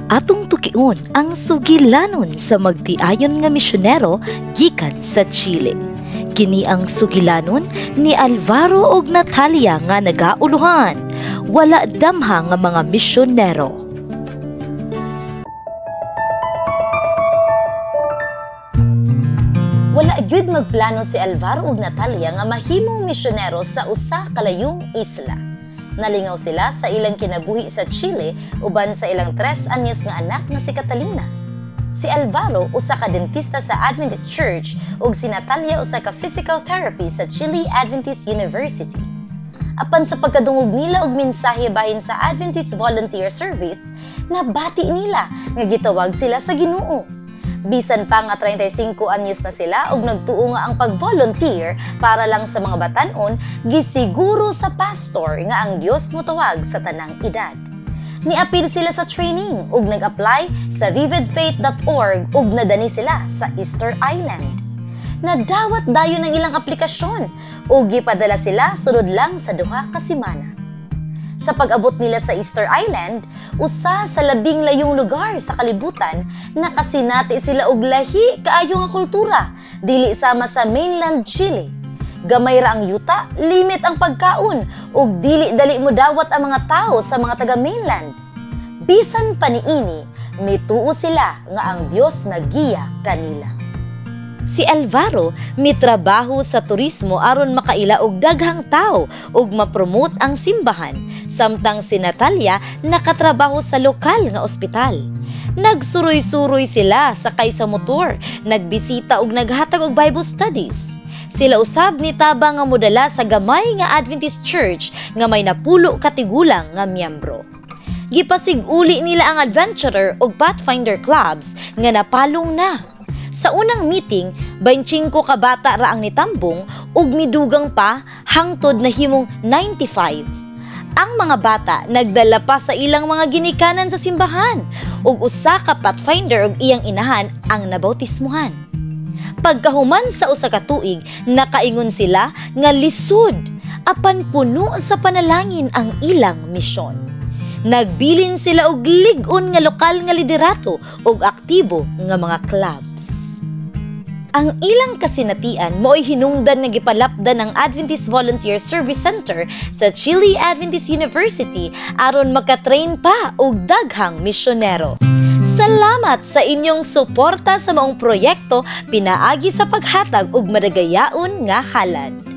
Atong tukion ang sugilanon sa magtiayon nga misyonero gikan sa Chile. Kini ang sugilanon ni Alvaro ug Natalia nga nagauluhan. Wala damha nga mga misyonero. Wala gyud magplano si Alvaro ug Natalia nga mahimong misyonero sa usa ka layong isla. Nalingaw sila sa ilang kinabuhi sa Chile uban sa ilang 3 anyos nga anak nga si Catalina. Si Alvaro usa ka dentista sa Adventist Church ug si Natalia usa ka physical therapy sa Chile Adventist University. Apan sa pagkadungog nila og mensahe bahin sa Adventist Volunteer Service, nabati nila nga gitawag sila sa Ginoo. Bisan pa nga 35 anyos na sila ug nagtuo nga ang pag-volunteer para lang sa mga batan-on, gisiguro sa pastor nga ang Dios motawag sa tanang edad. Niapil sila sa training ug nag-apply sa vividfaith.org ug nadani sila sa Easter Island. Nadawat dayon ang ilang aplikasyon ug gipadala sila sulod lang sa 2 ka semana. Sa pag-abot nila sa Easter Island, usa sa labing layong lugar sa kalibutan, nakasinati sila og lahi kaayo nga kultura, dili sama sa mainland Chile. Gamay ra ang yuta, limit ang pagkaon, ug dili dali mo dawat ang mga tao sa mga taga mainland. Bisan pa niini, mituo sila nga ang Dios nagiya kanila. Si Alvaro mitrabaho sa turismo aron makaila og daghang tawo ug ma-promote ang simbahan, samtang si Natalia nakatrabaho sa lokal nga ospital. Nagsuroy-suroy sila sakay sa motor, nagbisita ug naghatag og Bible studies. Sila usab nitabang nga modala sa gamay nga Adventist Church nga may 10 ka tigulang nga miyembro. Gipasig-uli nila ang Adventurer ug Pathfinder clubs nga napalong na. Sa unang meeting, 25 ka bata ra ang nitambong ug midugang pa hangtod nahimong 95. Ang mga bata nagdala pa sa ilang mga ginikanan sa simbahan ug usa ka Pathfinder ug iyang inahan ang nabautismuhan. Pagkahuman sa usa ka tuig, nakaingon sila nga lisod apan puno sa panalangin ang ilang misyon. Nagbilin sila og lig-on nga lokal nga liderato ug aktibo nga mga clubs. Ang ilang kasinatian mao'y hinungdan nga gipalapdan ng Adventist Volunteer Service Center sa Chile Adventist University aron makatrain pa og daghang misyonero. Salamat sa inyong suporta sa maong proyekto pinaagi sa paghatag og madagayaon nga halad.